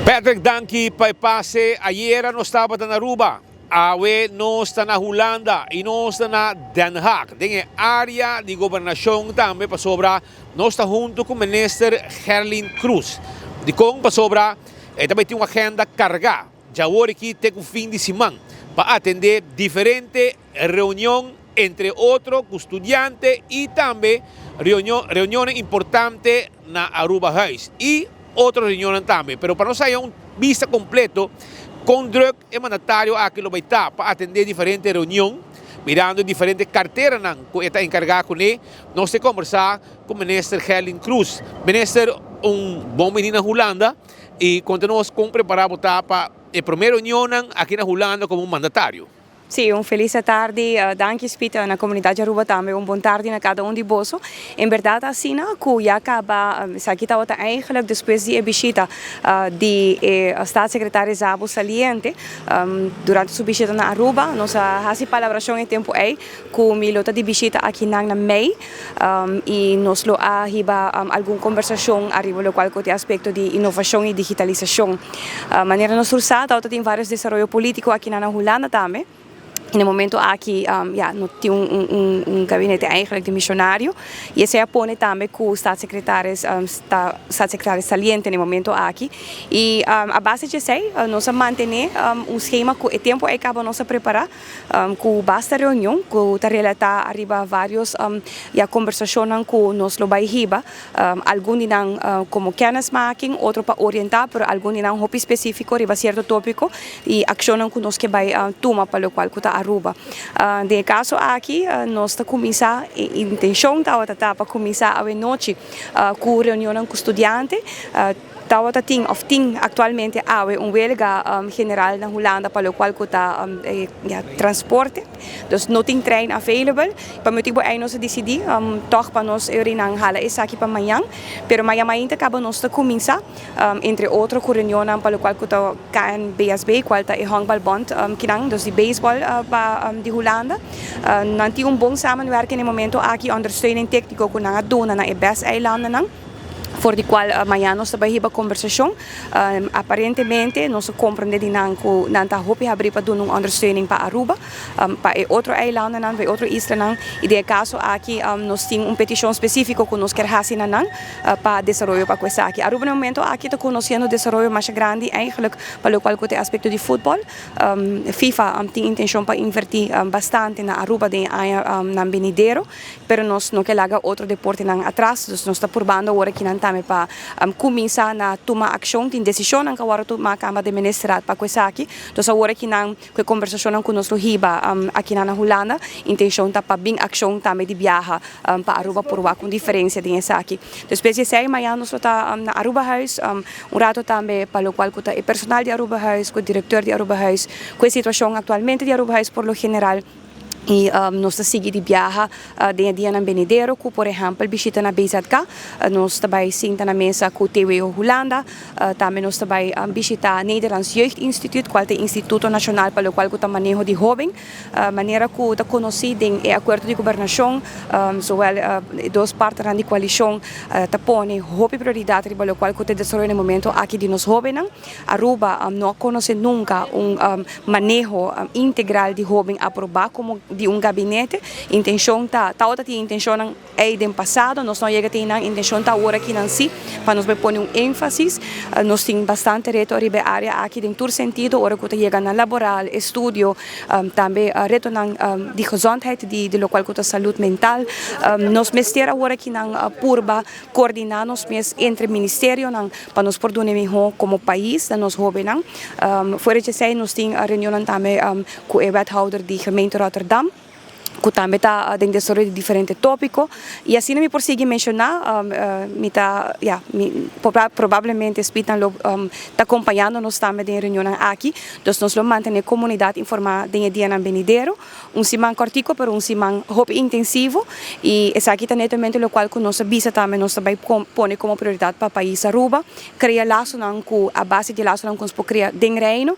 Patrick, danki pa e pase. Ayera nos tabata na Aruba, awe nos ta na Hulanda y nos ta na Den Haag, den e area di gobernacion tambe pasobra nos ta hunto cu Minister Gerlin Croes. Dicon? Pasobra e ta bay tin un agenda carga djawor aki te cu fin di siman pa atende diferente reunion, entre otro cu studiante y tambe reunionnan importante na Arubahuis y otro reunionnan tambe. Pero pa nos haya un bista completo con druk e mandatario aki lo bay ta pa atende diferente reunion, mirando diferente carteranan cu e ta encarga cune, nos te combersa cu Minister Gerlin Croes. Minister, un bon bini na Hulanda y conta nos con prepara bo ta pa e prome reunionnan aki na Hulanda como un mandatario. Sí, un felis tardi. Danki Speed na comunidad di Aruba tambe. Un bon tardi na cada un di boso. En berdad asina cu ya caba esaki tabata eigenlijk despues di e bishita di e staatssecretaris Szabo saliente durante su bishita na Aruba. Nos a haci palabracion e tempo ey cu mi lo ta di bishita akinan na mei y nos lo a hiba algun conversacion ariba locual cu ta e aspecto di innovacion y digitalisacion. Manera nos tur sa, tabata tin varios desaroyo politico akinan na Hulanda tambe. Y na e momento aki ya no tin un gabinete eigenlijk di misionario. Y esey a pone tambe cu staatssecretaris ta staatssecretaris saliente na e momento aki. Y a base di esey nos a mantene un schema cu e tempo ey caba nos a prepara cu basta reunion cu ta relata ariba varios ya conversacionnan cu nos lo bay hiba. Algun di nan como kennismaking, otro pa orienta, pero algun di nan hopi specifico riba cierto topico y accionnan cu nos ke bay tuma pa locual cu ta Aruba. Den e caso aki nos ta cuminsa, e intencion tabata ta pa cuminsa awenochi cu reunionnan cu studiante. Tabata tin of tin actualmente awe un welga general na Hulanda pa locual cu ta transporte. Dus no tin trein available. Pa motibo ei nos a dicidi toch pa nos eurinan hala esaki pa mañan. Pero mañan mainta caba nos ta cuminsa entre otro cu reunionnan pa locual cu ta KNBSB cual ta e honkbalbond kinan, dus di baseball pa di Hulanda. Nan tin un bon samenwerking na e momento aki, ondersteuning tecnico cu nan a duna na e bes eilandennan. For di cual mañana nos ta bay hiba conversacion. Aparentemente nos a comprende di nan cu nan ta hopi habri pa duna un ondersteuning pa Aruba, pa e otro eilandennan, pa e otro islanan. Y den e caso aki nos tin un peticion specifico cu nos kier haci na nan pa desaroyo pa cu esaki. Aruba na e momento aki ta conociendo desaroyo masha grandi eigenlijk pa locual cu ta e aspecto di futbol. FIFA tin intencion pa inverti bastante na Aruba den e añanan benidero. Pero nos no ke laga otro deportenan atras, dus nos ta purbando awor akinan tambe pa kuminsá na tuma akshon. Tin desishonnan ku a wòrdu tumá kamba den Ministerraad pa ku esaki. Dus awor akinan ku e kombersashonnan ku nos lo hiba akinan na Hulanda, intenshon ta pa bin akshon tambe di biaha pa Aruba por wak un diferensia den esaki. Despues di esei mañana nos lo ta na Arubahuis un rato tambe pa lokual ku ta e personal di Arubahuis, ku e direkteur di Arubahuis, ku e situashon aktualmente di Arubahuis por lo general. Y nos ta sigui di biaha den e dianan benidero cu por ehempel bishita na BZK. Nos ta bay sinta na mesa cu TWO Hulanda. Tambe nos ta bay bishita Nederlands Jeugdinstituut cual ta e instituto nacional pa locual cu ta maneho di hoben. Manera cu ta conoci den e acuerdo di gobernacion zowel e dos partnernan di coalicion ta pone hopi prioridad riba locual cu ta e desaroyo na e momento aki di nos hobennan. Aruba no a conoce nunca un maneho integral di hoben aproba como di un gabinete. Intencion ta, tabata tin intencionnan ey den pasado, nos no a yega tin nan, intencion ta awor akinan si, pa nos bay pone un enfasis. Nos tin bastante reto ariba e area aki den tur sentido, ora cu ta yega na laboral, estudio, tambe retonan di gezondheid, di locual cu ta salud mental. Nos mester awor akinan purba coordina nos mes entre ministerionan pa nos por duna e mihó komo pais na nos hóbennan. Fuera di esei nos tin reunionnan tambe ku e wethouder di gemeente Rotterdam ku tambe ta den desaroyo di diferente tópiko. I asina mi por sigui menshoná, mi ta ya mi probablemente Speednan lo ta kompañando nos tambe den e reunionnan aki. Dus nos lo mantené komunidat informá den e dianan benidero. Un siman kòrtiku pero un siman hopi intensivo i esaki ta netamente lokual ku nos a bisa tambe nos ta bai pone komo prioridat pa pais Aruba, krea lasonan ku a base di e lasonan ku nos por krea den Reino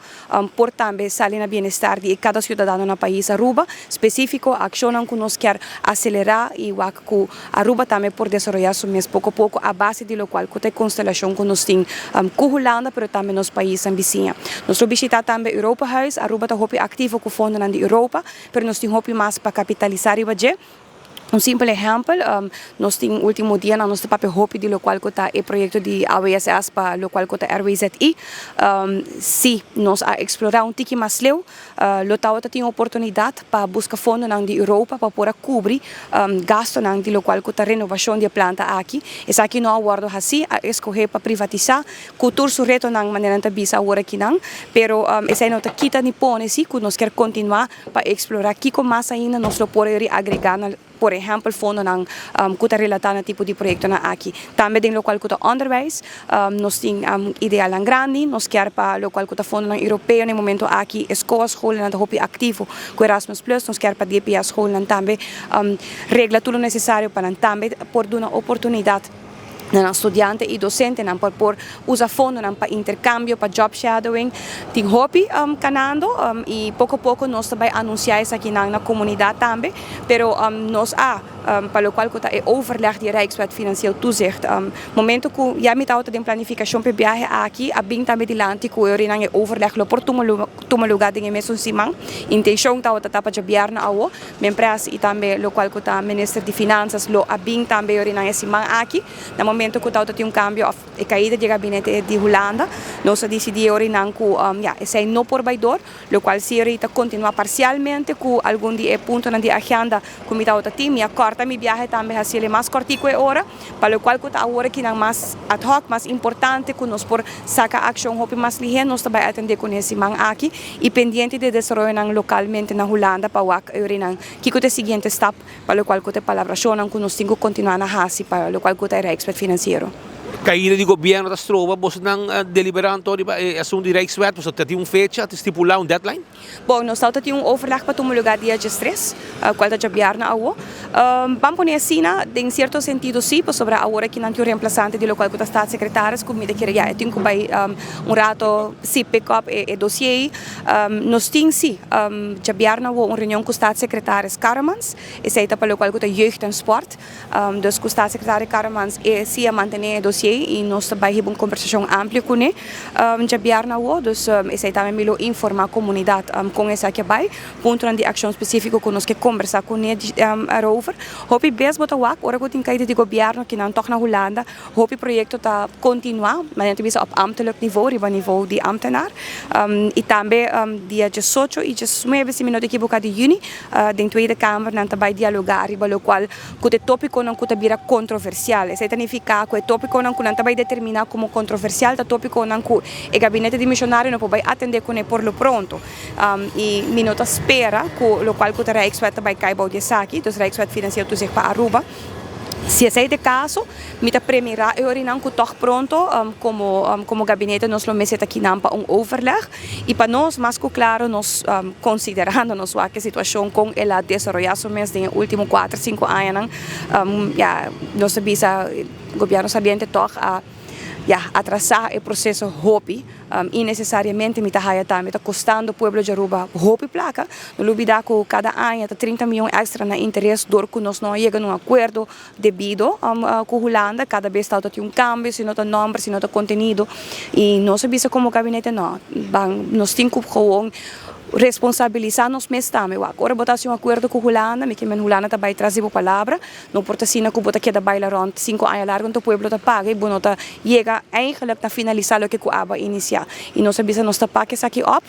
por tambe sali na bienestar di e kada siudadano na pais Aruba, spesífiko. accionnan cu nos kier acelera y wak cu Aruba tambe por desaroya su mes poco poco a base di locual cu ta e constelacion cu nos tin cu Hulanda, pero tambe nos paisnan bisiña. Nos lo bishita tambe Europahuis. Aruba ta hopi activo cu fondonan di Europa, pero nos tin hopi mas pa capitalisa riba dje. Un simpel ehempel, nos tin ultimo dianan nos ta papia hopi di locual cu ta e proyecto di AWSS pa locual cu ta RWZI. Si nos a explora un tiki mas leu, lo tabata tin oportunidad pa busca fondonan di Europa pa por a cubri gastonan di locual cu ta renovacion di e planta aki. Esaki no a wordo haci, a escoge pa privatisa cu tur su retonan, manera nan ta bisa awor akinan, pero esey no ta kita ni pone si cu nos kier continua pa explora kico mas ainda nos lo por agrega na, por ehempel, fondonan cu ta relata na tipo di proyectonan aki. Tambe den locual cu ta onderwijs, nos tin idealnan grandi, nos kier pa locual cu ta fondonan europeo. Na e momento aki e schoolnan ta hopi activo cu Erasmus Plus, nos kier pa DPS schoolnan tambe regla tur lo necesario pa nan tambe por duna oportunidad na studiante y docentenan por usa fondonan pa intercambio, pa job shadowing. Tin hopi canando y poco poco nos ta bay anuncia esaki na comunidad tambe, pero nos a pa locual cu ta e overleg di Rijkswet Financieel Toezicht. Momento cu ya mi tabata den planificacion pa biahe aki, a bin tambe dilanti cu e overleg lo por tuma lugar den mesun siman. Intencion tabata ta pa diabierna awo, mientras y tambe locual cu ta minister di Finanzas lo a bin tambe e siman aki. Na momento cu tabata tin un cambio of e caida di gabinete di Hulanda, nos a dicidi cu ja, esey no por bay door, locual si ta continua parcialmente cu algun di e puntonan di agenda cu mi tabata tin. Mi a corta mi biahe tambe, haci mas cortico e ora, pa locual cu ta awor aki mas ad hoc, mas importante, cu nos por saca accion hopi mas lihe, nos tambe atende cu e siman aki y pendiente di desaroyo localmente na Hulanda pa wak kico ta e siguiente stap pa locual cu ta palabracion cu nos tin cu continua na hasi pa locual cu ta Rijkswet financiero. Caida di gobierno ta stroba bosonan deliberando riba e asunto di Rijkswet? Boso tin un fecha, stipula un deadline? Bon, nos tin un overleg pa tuma lugar dia 13, cual ta diabierna awo. Ban pone asina, den cierto sentido si, pasobra awor aki nan tin un reemplazante di locual cu ta staatssecretaris, cu mi ta kere, ja, tin cu bay un rato si pick up e dossier. Nos tin si, diabierna awo un reunion cu staatssecretaris Karremans, esey ta pa locual cu ta jeugd en sport. Dus cu staatssecretaris Karremans e si a mantene e dossier y nos ta bay un conversacion amplio cu ne diabierna awo, dus esey tambe mi lo informa comunidad con esaki bay, punto di accion specifico cu nos kier combersa cu ne erover. Hopi bes bo ta wak, ora cu tin caida di gobierno cu nan toch na Hulanda, hopi proyecto ta continua, maar net bisa op ambtelijk niveau, riba niveau di ambtenaar. Y tambe dia 18 y 19, si mi no ta ekivoca, di juni, den Tweede Kamer nan ta bay dialoga riba locual cu e topiconan cu ta bira controversial. Esey ta significa cu e topiconan cu nan ta bay determina como controversial ta topiconan cu e gabinete demisionario no por bay atende cu ne por lo pronto. Y mi no ta spera cu locual cu ta Rijkswet ta bay cay bou di esaki, dus Rijkswet Financieel Toezicht pa Aruba. Si esey ta e caso, mi ta premira e orinan cu toch pronto como gabinete nos lo mester aki pa un overleg y pa nos mas cu claro nos considerando nos wak situacion con el a desaroya su mes den ultimo 4, 5 aña, ja, nos a bisa gobierno saliente toch a, ja, atrasa e proceso hopi innecesariamente, mi ta haya tambe ta costando pueblo di Aruba hopi placa. No lubida cu cada aña ta 30 miyon extra na interes door cu nos no a yega na un acuerdo debido cu Hulanda. Cada bes ta tin un cambio, si no ta nomber, si no ta contenido, y nos a bisa como gabinete no, ban, nos tin cu gewoon responsabilisa nos mes tambe. Wak, ora bo ta un acuerdo cu Hulanda, mi kiermen Hulanda ta bay tras di bo palabra, no por ta asina cu bo ta keda baila rond 5 aña largo, e pueblo ta paga y bo no ta yega eigenlijk na finalisa loke cu abo a inicia. Y nos a bisa nos ta pak esaki op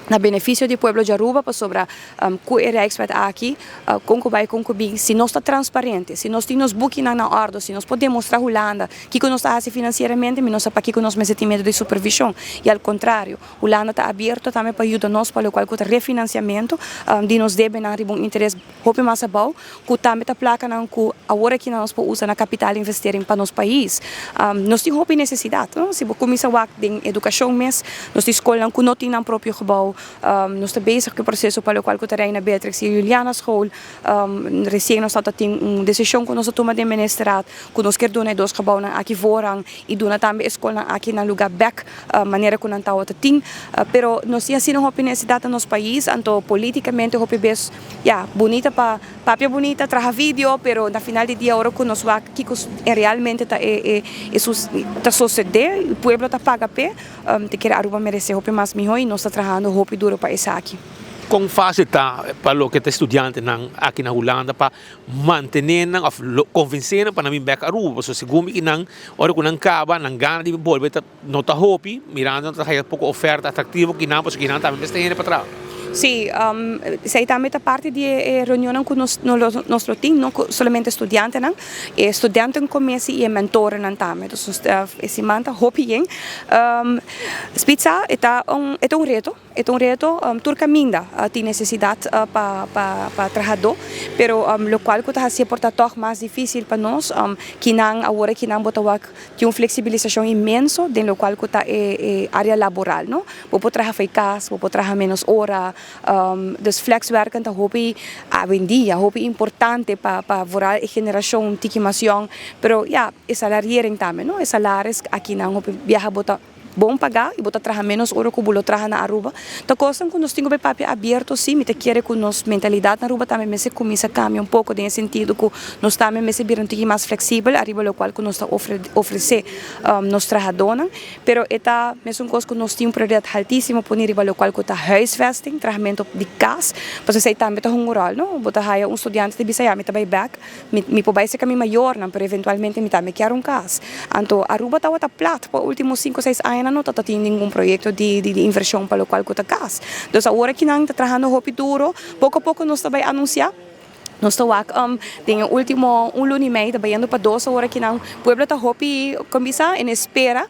na beneficio di pueblo di Aruba, pasobra cu e Rijkswet aki, con cu bay con cu bin, si nos ta transparente, si nos tin nos boekingen na orde, si nos por demostra Hulanda kico nos ta haci financieramente, mi no sa pakico nos mester tin miedo di supervision. Y al contrario, Hulanda ta abierto tambe pa yuda nos pa locual cu ta refinanciamento di nos debe nan riba un interes hopi mas abou, cu tambe ta placanan cu awor aki nos por usa na capital investering pa nos pais. Nos tin hopi necesidad, no? Si bo cuminsa wak den educacion mes, nos tin scolnan cu no tin nan propio gebouw. Nos ta bezig ku e proseso pa lokual ku ta Reina Beatrix i Juliana School. Resien nos tabata tin un desishon ku nos a tuma den Ministerraad ku nos kier duna e dos gebounan aki voorrang i duna tambe e skolnan aki nan lugá bèk manera ku nan tabata tin. Pero nos tin asina hopi nesesidat na nos pais, anto politikamente hopi bes ya bunita pa papia bunita, traha video, pero na final di dia ora ku nos wak kiko realmente ta e e ta sosede, e pueblo ta paga p'e. Ta kere Aruba merece hopi mas miho y nos ta trahando hopi duro pa esaki. Kon fácil ta pa loke ta estudiantenan aki na Hulanda pa mantene nan of konvensé nan pa nan bin bek Aruba? Pasobra segun mi ki nan ora ku nan kaba nan gana di bolbe ta no ta hopi mirando nan ta haya poko oferta atraktivo ki nan pasobra ki nan tambe mester hende pa traha. Sí, esei tambe ta parti di e reunionnan ku nos nos lo tin, no solamente estudiantenan. E studentencommissie y e mentorennan tambe. Dus e siman ta hopi yen. Spitsa e ta un e ta un reto, e ta un reto tur caminda tin necesidad pa pa pa trahadó, pero locual cu ta hacié por ta tog mas dificil pa nos, kinan awor kinan bo ta wak tin un flexibilisacion inmenso den locual cu ta e e area laboral no. Bo por traha fo'i cas, bo por traha menos ora. Dus flexwerken ta hopi awendia, hopi importante pa pa vooral e generashon un tiki mas yòn, pero ya e salariering tambe no, e salaris akinan hopi biaha bo ta bon pagá i bo ta traha ménos ora ku bo lo traha na Aruba. Ta kosnan ku nos tin ku bai papia abierto si, mi ta kere ku nos mentalidat na Aruba tambe mester kuminsá kambia un poko den e sentido ku nos tambe mester bira un tiki mas fleksibel ariba lokual ku nos ta ofresé nos trahadónan. Pero e ta mesun kos ku nos tin un prioridat haltísimo pone riba lokual ku ta huisvesting, trahamentu di kas, pasobra esei tambe ta hunga un ròl, no? Bo ta haya un studiante ta bisa, ya mi ta bai bèk, mi mi por bai serka mi mayornan, pero eventualmente mi tambe kier un kas. Anto Aruba tabata plat pa último sinku seis añanan no tabata tin ningun proyekto di di invershon pa lokual ku ta kas. Dus awor aki nan ta trahando hopi duro, poko poko nos ta bai anunsiá. Nos ta wak den e ultimo un luna y mei ta bayendo pa dos ora kinan pueblo ta hopi con bisa en espera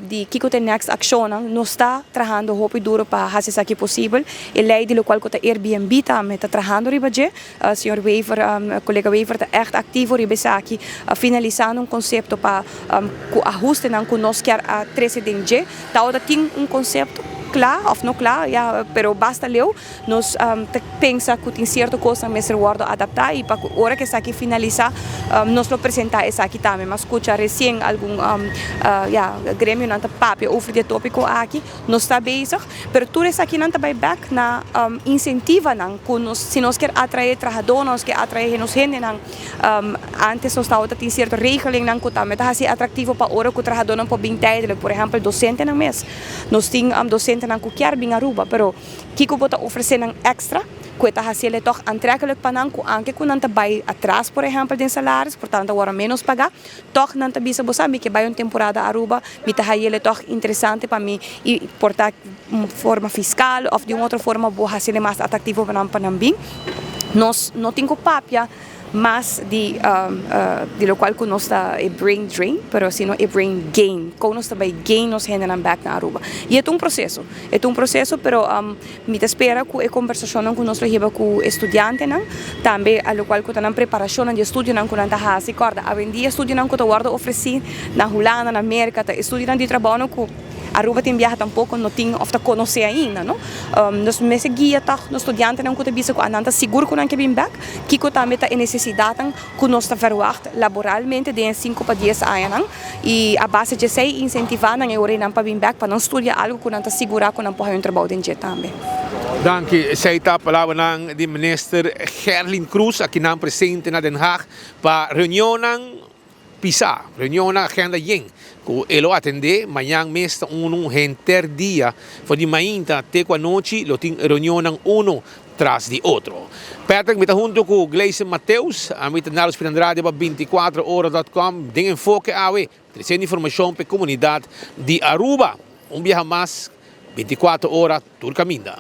di kico ta e next accionnan. Nos ta trahando hopi duro pa haci esaki posibel. E ley di locual cu ta Airbnb tambe ta trahando riba dje. Señor Wever, colega Wever ta echt activo riba esaki finalisando un concepto pa cu ahustenan cu nos kier a trece den dje. Tawata tin un concepto cla of no cla ya pero basta leu. Nos ta pensa ku tin sierto kosnan mester wòrdu adaptá i pa ku ora ku esaki finalisá nos lo presentá esaki tambe. Mi a skucha resien algun ya gremionan ta papia over di e tópiko aki. Nos ta bezig, pero tur esakinan ta bai bèk na insentivanan ku nos si nos kier atraé trahadónan, nos kier atraé nos hendenan. Antes nos tabata tin sierto regelingnan ku tambe ta hasi atraktivo pa ora ku trahadónan por bin tijdelijk, por ehèmpel dosentenan mes. Nos tin dosentenan ku kier bin Aruba, pero. Kiko bo ta ofresé nan èkstra ku e ta hasiel e tòg antreklik pa nan ku anke ku nan ta bai atras por ehèmpel den salaris, por tanto awor ménos pagá, tòg nan ta bisa bo sa mi ke bai un temporada Aruba, mi ta haiel e tòg interesante pa mi i por ta un forma fiskal òf di un otro forma bo hasiel e mas atraktivo pa nan pa nan bin. Nos no tin ku papia. Mas di di locual cu nos ta e brain drain, pero sino e brain gain, con nos ta bay gain nos hendenan bek na Aruba. Y e ta un proceso, e ta un proceso, pero mi ta spera cu e conversacionnan cu nos lo hiba cu e studiantenan, tambe a locual cu ta nan preparacionnan di estudionan cu nan ta haci, corda awendia estudionan cu ta wordo ofreci na Hulanda, na Merca, ta estudionan di trabaonan cu. Aruba tin biaha tampoco no tin of ta conoce ainda no. Nos mester guia tog nos studiantenan cu ta bisa cu nan ta sigur cu nan ke bin bek, kico tambe ta e necesidadnan cu nos ta verwacht laboralmente den e cinco pa dies añanan y a base dje esey incentiva nan e ora nan pa bin bek pa nan studia algo cu nan ta sigura cu nan por haya un trabou den dje tambe. Danki. Esey ta palabranan di Minister Gerlin Croes akinan presente na Den Haag pa reunionnan. Pisa, reunionnan agenda yen ku e lo atendé mañan mes ta unu henter dia for di mainta te ku anochi lo tin reunionnan unu tras di otro. Patrick mi ta huntu ku Gleison Mateus, ami ta Nalo Spinandrade pa 24 ora dot com den enfoke awe tresiendo informashon pa e komunidat di Aruba un biaha mas 24 ora tur kaminda.